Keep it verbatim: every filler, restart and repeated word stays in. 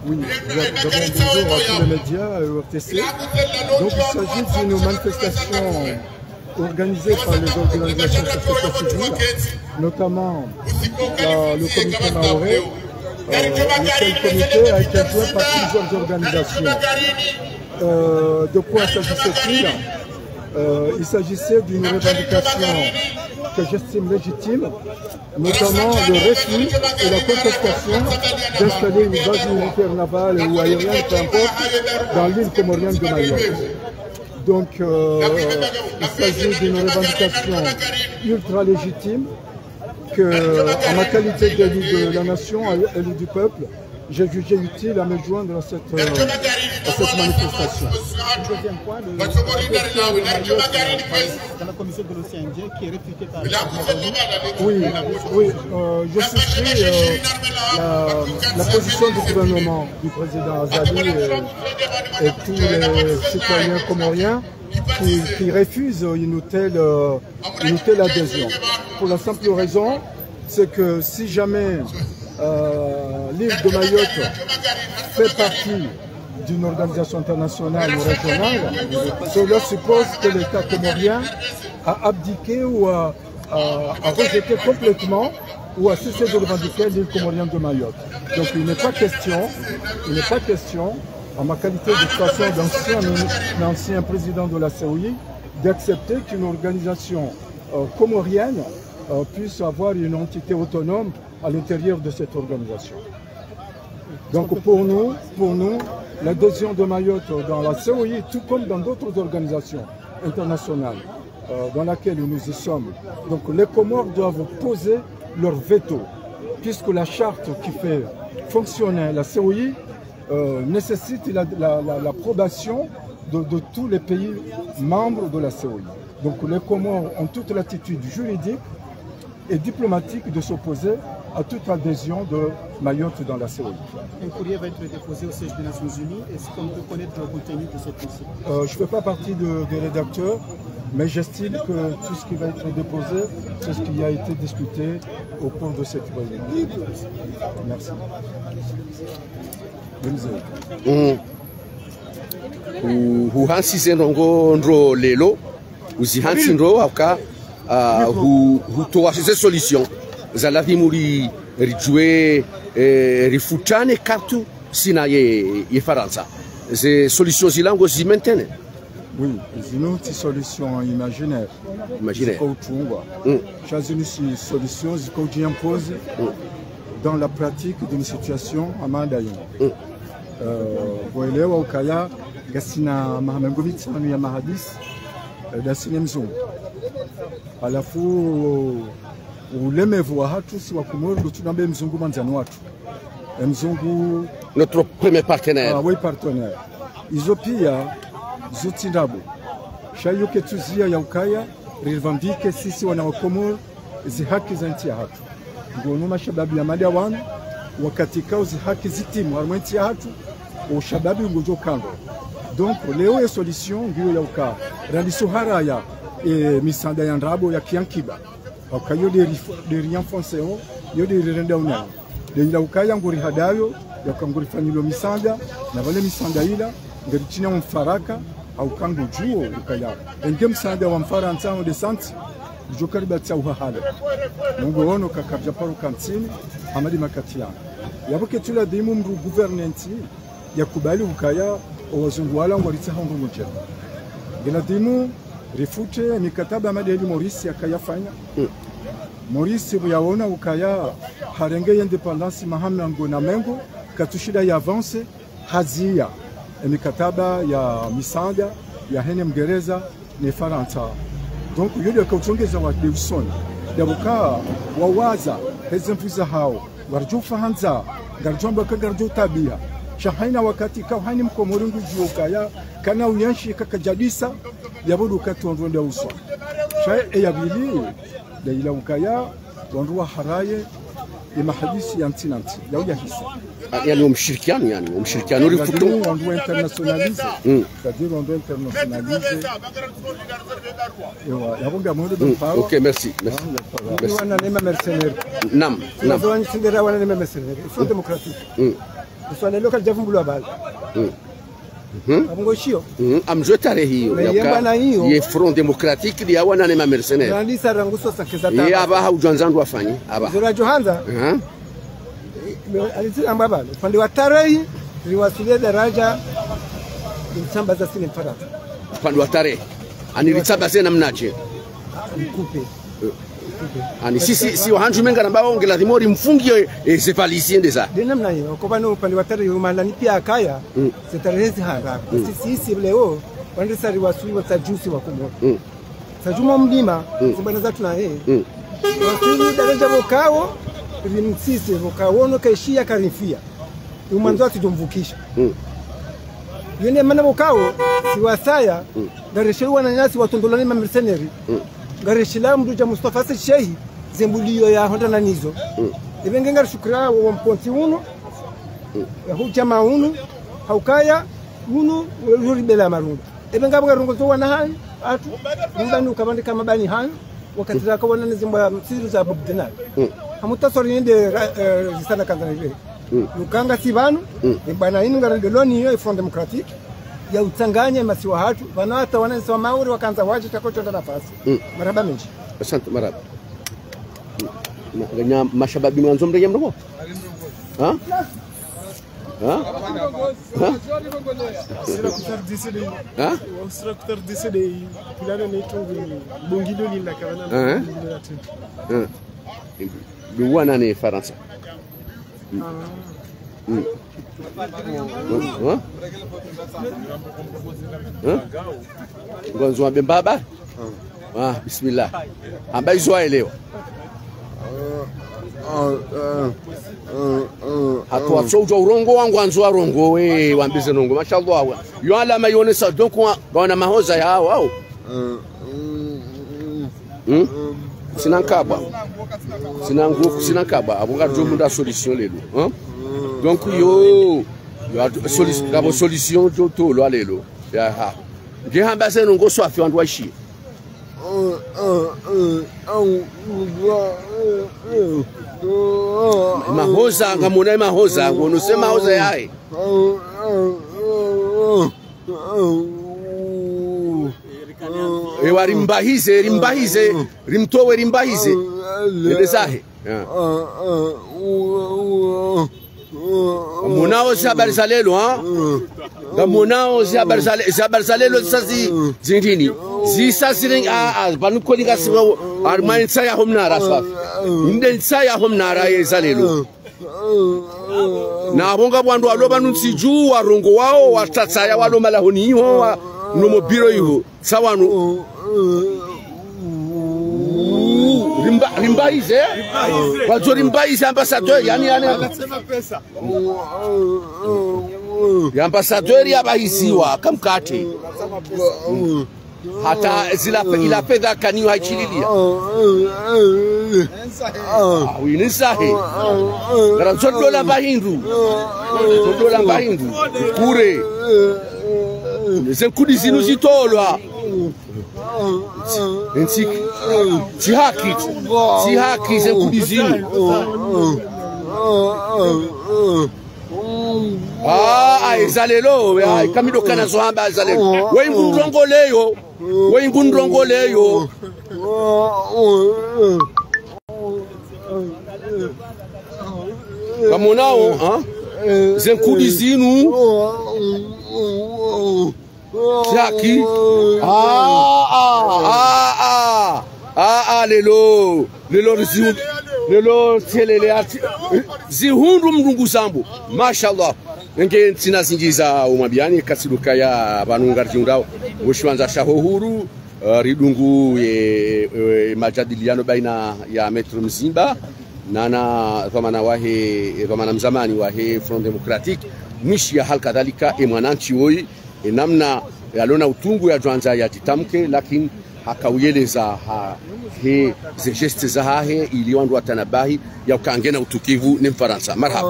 Oui, d'abord bonjour à tous les médias, euh, O R T C. Donc, il s'agit d'une manifestation organisée par les organisations de la société civile, notamment la, le comité mahorais, euh, lequel comité a été joint par plusieurs organisations. Euh, de quoi s'agissait-il ? Euh, il s'agissait d'une revendication que j'estime légitime, notamment le refus et la contestation d'installer une base militaire, navale ou aérienne, peu importe, dans l'île comorienne de Mayotte. Donc, euh, il s'agit d'une revendication ultra légitime que, en ma qualité d'élu de la nation, élu du peuple, j'ai jugé utile à me joindre à cette, euh, à cette manifestation. Deuxième point, le, dans la commission de l'O C N G qui est réputée par... Oui, oui, euh, je souscris, euh, la, la position du gouvernement, du président Azali et, et tous les citoyens comoriens qui, qui refusent une telle, euh, une telle adhésion. Pour la simple raison, c'est que si jamais, euh, l'île de Mayotte fait partie d'une organisation internationale ou régionale, cela suppose que l'État comorien a abdiqué ou a, a, a rejeté complètement ou a cessé de revendiquer l'île comorienne de Mayotte. Donc il n'est pas question, il n'est pas question, en ma qualité de toute façon d'ancien mini-, d'ancien président de la C O I, d'accepter qu'une organisation, euh, comorienne, euh, puisse avoir une entité autonome à l'intérieur de cette organisation. Donc pour nous, pour nous, l'adhésion de Mayotte dans la C O I, tout comme dans d'autres organisations internationales, euh, dans laquelle nous y sommes, donc les Comores doivent poser leur veto, puisque la charte qui fait fonctionner la C O I, euh, nécessite la, la, la, l'approbation de, de tous les pays membres de la C O I. Donc les Comores ont toute latitude juridique et diplomatique de s'opposer à toute adhésion de Mayotte dans la C O I. Un courrier va être déposé au siège des Nations Unies. Est-ce qu'on peut connaître le contenu de cette missive ? Euh, je fais pas partie de, des rédacteurs, mais j'estime que tout ce qui va être déposé, c'est ce qui a été discuté au cours de cette réunion. Merci. Bonne journée. Mm. Hu-, huhantsi ze ndrongoo ndro leo, uzihantsi ndro hauka, ah, hu-, hutowa ze solution za lazimu ri-, ridjuwe, eh, rifutane kartu sina ye, ye Farantsa. Ze solution zila ngo zi maintenir. Oui, zinu tsi solution imaginaire. Imaginaire. Ziko utungwa. Mm. Sha zinu tsi solution ziko udji imposer, mm, dans la pratique d'une situation hama ndayinu. Mm. Euh, pvo elewa ukaya ngasina maha mengo mitsanu ya mahadisi, eh, ndasi ne mzungu. Halafu ulemevu wahatru si wa Komori ndo tsunambe mzungu mwandzani watru. E mzungu... Notre premier partenaire. Ah, oui, partenaire. Izo pia, zo tsi ndrabo. Sha iyo ketsuziya ya ukaya, ri revendique sisi wana wa Komori, zi haki za ntsi yahatru. Ngonu mashababi ya mada wanu, wakati kao zi haki zitimu harumwa ntsi yahatru, o shababi ngudjo kando. Donc, leo ye solution, ngiyo ya uka, randisi uharaya, e, misaanda ya ndrabo ya kiankiba. Hauka iyo nde ri, nde ri enfoncer o, iyo nde ri renda unayo. Nde ila ukaya nguri hadayo, yaka nguri fanyilo misaanda, na pvale misaanda ila, ngeri tsina mfaraka, hauka ngudjuo ukaya. Enge msaanda wa Mfarantsa, o de santi, udjo karibatsa uhahala. Mungu ono kakabja paro kantsini, hamadi makati yanu. Yapvo ketsu ladhimu mndru gouvernante, yakubali ukaya, o wazungu wala ngwaritsaha ndrongoo ndjema. Ngiladhimu rifute mikataba madeli Maurice yakaya fanya. Mm. Maurice pvo yaona ukaya harenge ye indépendance maha mengo na mengo, katsushinda ya avancer, haziya, e mikataba ya misaanda, ya hene Mngereza, ne Farantsa. Donc, iyo nde kautsongeza wa de usoni. Ndabuka wawaza, heze mvu zahao, ngaridjo ufa ha ndzaa, ngaridjo amba ka ngaridjo utabiha. Sha haina wakati kao haina Mkomori ngudjuo ukaya, kana uyenshi kakadjadisa, yapvo ndo wakati wandru wende uswa. Sha e ya pvili, nde ila ukaya, wandru waharaye, ye mahadisi ya ntsi na ntsi, ya uyahisa. Ah, yaani, omshirikiano, yaani, omshirikiano uri futo. C'est-à-dire, on doit internationaliser. Mm. C'est-à-dire, on doit internationaliser. Ewa, yapvo ngamwendo. Mm. Ok, merci, merci. Merci. Wana nema mercenaires. Naam, naam. Wazo wani sindera wana nema mercenaires. Front démocratique. Mm. Uswala leo kalidjavumbulwa bala. Mm. Mhm. Apvo ngoshiyo. Mhm. Amdjuwe tarehi iyo. Na ye bwana iyo. Ye Front Démocratique ya wana nema mercenaires. Nandisa rangu soixante-quinze. Ye aba haudjwandza ndo afanye, aba. Zora djohandza. Mhm. Alitsi amba bala. Upande wa tarehi, riwaswilie daraja, ritsambaza sine Mfarantsa. Upande wa tarehi. Ani ritsambaze namnadje? Nikupe. Ani sisi, si wahandju menga na bawo nge lazima uri mfungiyo, eh, ze valise ende za. Nde namna iyo, kwa pvanu upande wa tarehi, umalani pia akaya, mm, ze tarehi zihanda. Mm. Sisi, sisi leo, wandisa riwaswili wa tsajusi wa Komoro. Mm. Tsajuma mlima, mm, zimbwana zatru na he. Mm. Waswili daraja pvokawo, rimsise, pvokawo no kaishiya karimfia. Umwandzo, mm, atsidjomvukisha. Mm. Yone mana pvokawo, si wasaya, mm, ngareshelewa na nyasi watondolani ma mercenaires. Mm. Ngareshelewa mndru dja Mustafa Said Shehi, zembuliyo ya honda na nizo. Mm. Ebe nge ngarishukura wo, wo mkontsi unu, mm, ya hudjama unu, haukaya unu, wo, wo ribela marungu. Ebe ngapvo ngarongozo wana hanyu, atru, mba nuka pvandre kama bani hanyu, wakati, mm, raka wana nezimbwa msiru za Bob Denard. Mm. Hamutasori nde ra-, eh, zisana kanza na ibe. Mm. Nukanga si pvanu, mm, ni bwana inu ngarendeloni iyo, i Front Démocratique, ya utsanganya masiwa hatru, pvanu hata wananyasi wa Maore wakandza wadje tako tsonda nafasi. Mm. Marahaba mendji. Asante, marahaba. Mm. Ma-, nganya mashababi mwandzo mrenge mromo? Ha? Ha? Ha? Sira kutar décidé. Ha? Sira kutar décidé. Pilana ne tongo ni bongilo ni la kavana. Ha? Bongilo la tu. Ha? Biwana ne Farantsa. Hmm? Hmm? Ngwandzo wambe mbaba? Ah, bismillah. Amba izo waelewa. Hata watso udja urongowa ngwandzo warongowe, wambe ze ndrongo. Mashallah. Yo alama yonesa, donc, wa-, wana mahoza ya hao, hao. Hmm? Sina nkabwa. Sina ngu-, sina nkabwa. Apvo ngadjo munda solution lelo. Hein? Donc yo, yo atu-, solu-, ngapvo solution djo tolwa lelo. Ya ha. Nge hamba ze ndrongo swafi wandru waishiye. Mahoza, ngamwona mahoza, ngono se mahoza yahe. Ewa, rimbahize, rimbahize, rimtowe, rimbahize. Ende zahe. Ya. Ngamwonao ze habari za lelo, ha? Ngamwonao ze habari za le-, ze habari za lelo zisa zi-, zindrini. Zisa zirengi, a, a, pvanu koni ngasi wa, harimwa ntsa ya ho mnara swafi. Inde ntsa ya ho mnara ye za lelo. Na apvo ngapvo wandru walo pvanu ntsi dju, warongowawo, watatsaya, walo malahoni iho, wa, no mobiro iho. Sa wanu. Rimba-, rimbahize. Wadzo rimbahize ambassadeur, yani, yani. Ya ambassadeur ya bahiziwa, kamkate. Hata zila fe-, ila fedha kaniyo haichililia. Ah, oui, ni sahi. Ngara ntsodola mba hindru. Ntsodola mba hindru. Kure. Ze nkudi zinu zitolwa. Ntsi-, tsi haki. Tsi haki ze nkudi zinu. Ah, ah, eza lelo, ah, kamido kana zo hamba eza lelo. Weyi ngu ndrongoleyo. Weyi ngu ndrongoleyo. Ngamwonao, ha? Ze nkudi zinu. Shaki. Ah, ah, ah, ah. Ah, ah, lelo. Lelo zi-, lelo tselele ati. Zihundru mndru ngu zambo. Mashallah. Nge ntsina zindji za umwambiani, kasiduka ya pvanu ngarijiundrao. Wo shiwandza shaho huru. Eh, ridungu ye, eh, majadiliano baina ya Maître Mzimba, nana dhwamana wahe, eh, dhwamana mzamani wahe Front Démocratique, mwishi ya hali kadhalika, e mwanantsi woyi, e namna yalona utungu yadjwandza yadjitamke, lakini hakauyeleza ha, he, ze gestes zahahe, ili wandru watanabahi, ya uka ngena utukivu ne Mfarantsa. Marahaba.